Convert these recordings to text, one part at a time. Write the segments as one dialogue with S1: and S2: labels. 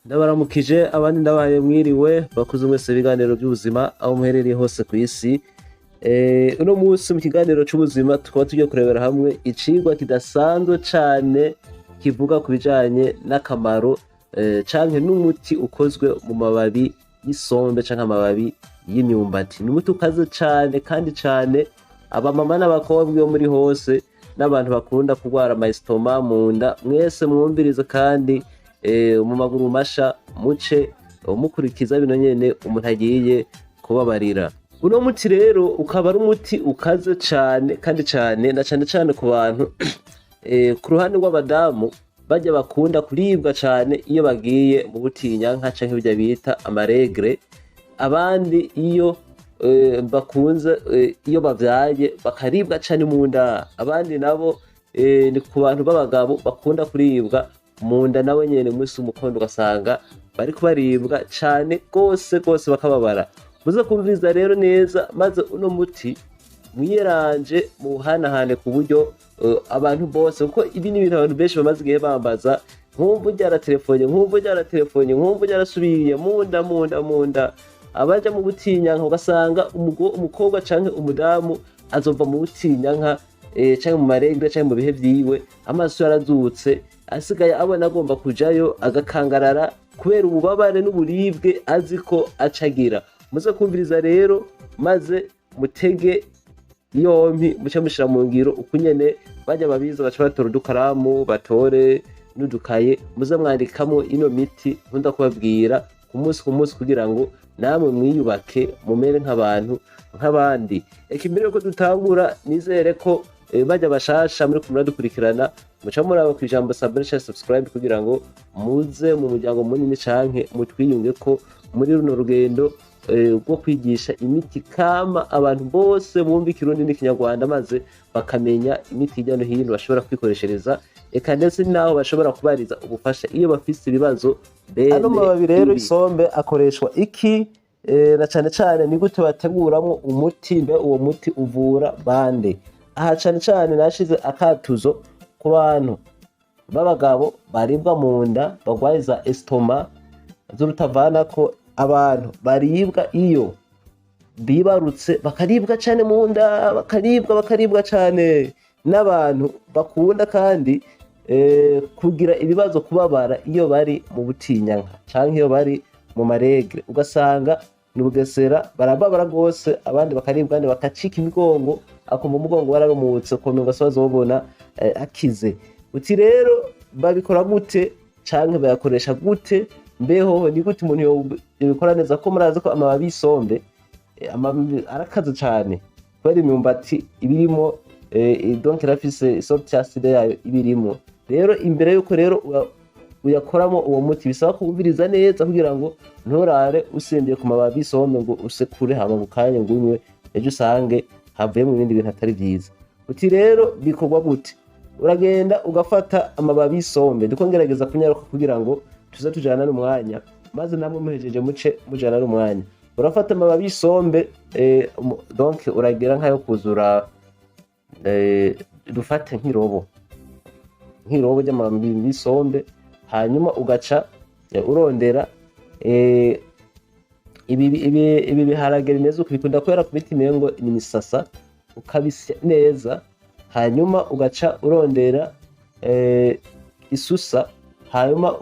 S1: Ndabaramukije, abandi ndabahaye mwiriwe, bakuze mwese ibiganiro by'ubuzima aho muherereye hose ku isi. Uno munsi mu kiganiro c'ubuzima tukaba tugiye kurebera hamwe icigwa kidasanzwe cane kivuga ku bijanye n'akamaro canke n'umuti ukozwe mu mababi y'isombe canke amababi y'imyumbati. Ni umuti ukaze cane kandi cane, abamama n'abakobwa iyo muri hose n'abantu bakunda kurwara ama estomac, mu nda, mwese mwumvirize kandi mu maguru masha muce mukurikiza bino nyene umuntu agiye kubabarira. Uno muti rero ukaba ari umuti ukaze cane kandi cane, na cane cane ku bantu ku ruhande rw'abadamu barya bakunda kuribwa cane iyo bagiye mu butinyanka canke birya bita ama règles, abandi iyo bakunze iyo bavyaye bakaribwa cane mu nda, abandi nabo ni ku bantu b'abagabo bakunda kuribwa mu nda, nawe nyene musi umukondo ugasanga bariko baribwa cane gose gose bakababara. Muze kumviriza rero neza, maze uno muti mwiyeranje muwuhanahane ku buryo abantu bose, kuko ibi ni ibintu abantu benshi bamaze igihe bambaza: nkumva ryaratelefone, nkumva ryaratelefone, nkumva ryarasubiye munda munda munda. Abaja mu butinyanka ugasanga umukobwa canke umudamu azova mu butinyanka canke mu ma règles canke mu bihe vyiwe, amaso yarazutse, asigaye abona agomba kujayo agakangarara kubera ububabare n'uburibwe azi ko acagira. Muze kumviriza rero, maze mutege yompi, muce mushira mu ngiro ukunyene bajya babiza, baca batora udukaramu, batore n'udukaye, muze mwandikamwo ino miti nkunda kubabwira ku munsi ku munsi, kugira ngo namwe mwiyubake mumere nk'abantu nk'abandi. Eka imbere yuko dutangura, nizere ko bajya bashasha muri kumwe dukurikirana, muca muraba ku ijambo s'abonner canke subscribe kugira ngo muze mu muryango munini canke mutwiyunge ko muri runo rugendo rwo kwigisha imiti kama abantu bose bumva Ikirundi n'Ikinyarwanda, maze bakamenya imiti hirya no hino bashobora kwikoreshereza, eka ndetse n'aho bashobora kubariza ubufasha iyo bafise ibibazo bene
S2: Ano mababi rero
S1: ibi.
S2: isombe akoreshwa iki?
S1: Na cane cane ni gute bateguramwo umuti? Mbe uwo muti uvura bande? Aha cane cane nashize akatuzo ku bantu b'abagabo baribwa mu nda, barwaye za estomac z'urutavanako, abantu baribwa iyo bibarutse bakaribwa cane mu nda, bakaribwa bakaribwa cane, n'abantu bakunda kandi kugira ibibazo, kubabara iyo bari mu butinyanka canke iyo bari mu ma règles, ugasanga ni ubugesera, barababara rwose, abandi bakaribwa, abandi bakacika imigongo, akumva umugongo wararumutse, ukumva se bazobona akize. Uti rero babikora gute canke bayakoresha gute? Mbeho ni gute umuntu yobikora neza? Ko murazi ko amababi y'isombe amababi arakaze cane kubera imyumbati ibirimo, donc irafise sorte acide yayo ibirimo. Rero imbere yuko rero uyakoramo uwo muti, bisaba kuwumviriza neza kugira ngo nturare usimbiye ku mababi y'isombe ngo usekure hama mu kanya ngo unywe, ejo usange havuyemo ibindi bintu atari vyiza. Uti rero bikorwa gute? Uragenda ugafata amababi y'isombe. Ndiko ngerageza kunyaruka kugira ngo tuze tujana n'umwanya, maze namwe muhejeje muce mujana n'umwanya. Urafata amababi y'isombe, donc uragira nk'ayo kuzura, dufate nk'irobo ry'amababi y'isombe, hanyuma ugaca urondera ibi biharage bimeze uku, bikunda kwera ku biti mengo ni imisasa, ukabisya neza, hanyuma ugaca urondera isusa, hanyuma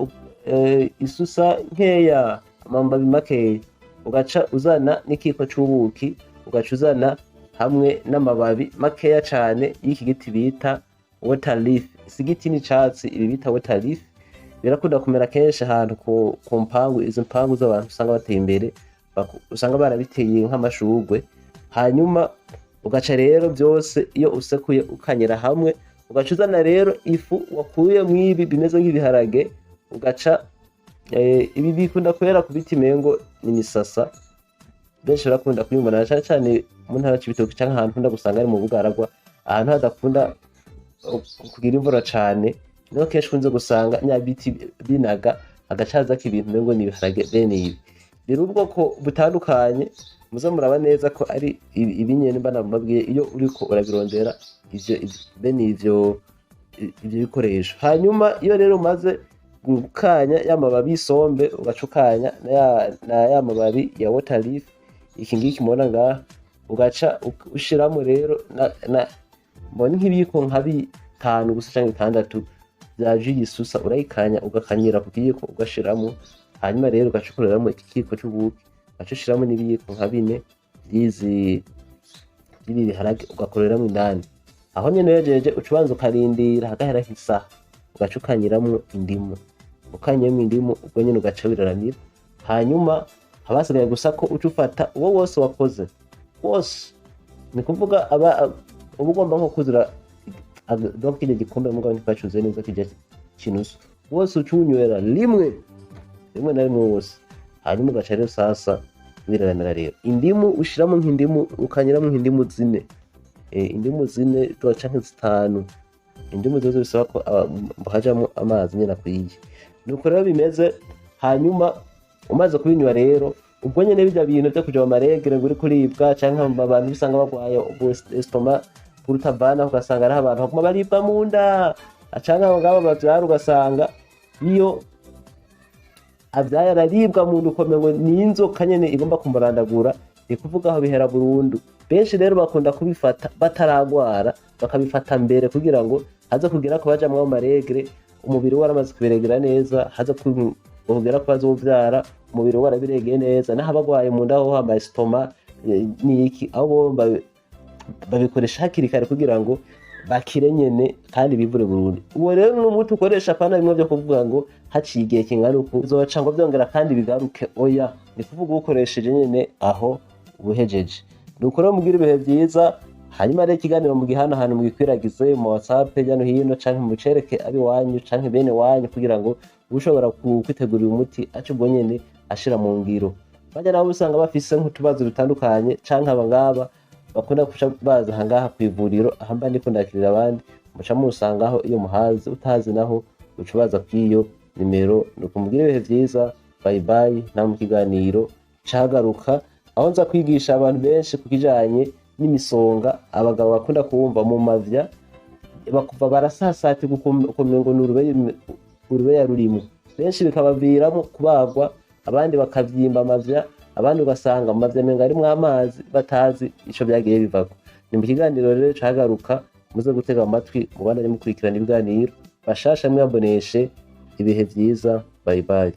S1: isusa nkeya, amababi makeya, ugaca uzana n'ikiko c'ubuki, ugaca uzana hamwe n'amababi makeya cane y'iki giti bita water leaf. Si igiti, n'icatsi. Ibi bita water leaf birakunda kumera kenshi ahantu ku mpangu, izi mpangu z'abantu usanga bateye imbere, usanga barabiteye nk'amashurwe. Hanyuma ugaca rero byose iyo usekuye ukanyera hamwe, ugaca uzana rero ifu wakuye mw'ibi bimeze nk'ibiharage, ugaca ibi bikunda kwera ku biti mengo ni imisasa, benshi barakunda kubibona cane cane mu ntara c'Ibitoke canke ahantu ukunda gusanga ari mu bugaragwa, ahantu hadakunda kugira imvura cane, niho kenshi ukunze gusanga nyabiti binaga, hagaca hazako ibintu umengo ni ibiharage bene ibi. Biri ubwoko butandukanye, muze muraba neza ko ari ibi nyene mba nababwiye iyo uriko urabirondera ivyo bene ivyo bikoresho. Hanyuma iyo rero umaze Gukanya ya mababi y'isombe, ugaca ukanya na ya mababi ya water leaf, iki ngiki mubona ngaha, ugaca ushiramo rero na mbona nk'ibiyiko nka bitanu gusa canke bitandatu vya jus y'isusa. Urayikanya, ugakanyira ku kiyiko, ugashiramo. Hanyuma rero ugaca ukoreramo iki kiyiko c'ubuki, ugaca ushiramo n'ibiyiko nka bine vy'izi by'ibi biharage, ugakoreramo indani. Aho nyene uhejeje, uca ubanza ukarindira hagahera nk'isaha, ugaca ukanyiramwo indimu. Ukanyiyemwo indimu, ubwo nyene ugaca wiraramira. Hanyuma haba hasigaye gusa ko uca ufata uwo wose wakoze wose, ni kuvuga aba uba ugomba nko kuzura, donc kirya gikombe, mugabo ntikwacuze neza kirya kinusu, wose uca uwunywera rimwe rimwe na rimwe wose. Hanyuma ugaca rero sasa wiraramira. Rero indimu ushiramo nk'indimu, ukanyiramo nk'indimu zine, indimu zine canke zitanu. Indimu zose bisaba ko hajamwo amazi nyene akwiye. Nuko rero bimeze. Hanyuma umaze kubinywa rero, ubwo nyene birya bintu vyo kuja mu ma règles ngo uriko uribwa, canke abantu usanga bagwaye estomac kurutavana, ugasanga ariho abantu baguma baribwa mu nda, canke abo ngabo bavyara, ugasanga iyo avyaye araribwa mu nda, ukomengo ni inzoka nyene igomba kumurandagura. Ni kuvuga aho bihera burundu. Benshi rero bakunda kubifata bataragwara, bakabifata mbere kugira ngo haze kugira ko bajamwo ayo ma règles, umubiri we waramaze kubiregera neza, haze kugera ko bazovyara umubiri we warabiregeye neza. Naho abagwaye mu nda ho ama estomac niki, aho bo babikoresha hakiri kare kugira ngo bakire nyene kandi bivure burundu. Uwo rero ni umuti ukoresha, apana bimwe vyo kuvuga ngo haciye igihe kingana uku uzoca ngo vyongera kandi bigaruke. Oya, ni kuvuga uwukoresheje nyene aho ubuhejeje. Nuko rero mugira ibihe vyiza. Hanyuma rero ikiganiro mugihanahana, mugikwiragize mu WhatsApp hirya no hino, canke mucereke abiwanyu canke bene wanyu, kugira ngo ushobora kwitegurira umuti ace ubwo nyene ashira mu ngiro. Bajya nabo usanga bafise nk'utubazo dutandukanye, canke aba ngaba bakunda kuca baza aha ngaha kw'ivuriro aha mba ndiko ndakirira abandi, muca musangaho iyo muhazi. Utazi naho, uca ubaza kw'iyo nimero. Nuko mugire ibihe vyiza. Bye bye. Nta mu kiganiro cagaruka, aho nza kwigisha abantu benshi ku kijanye n'imisonga abagabo bakunda kuwumva mu mavya, bakuva barasasatirwa, ukumengo ni urubeya rurimo. Benshi bikabaviramo kubagwa, abandi bakavyimba amavya, abandi ugasanga mu mavya menga arimwo amazi, batazi ico vyagiye bivako. Ni mu kiganiro rero cagaruka. Muze gutega amatwi, mubandanye mukurikirana ibiganiro bashasha, mwiyaboneshe. Ibihe vyiza, bye bye.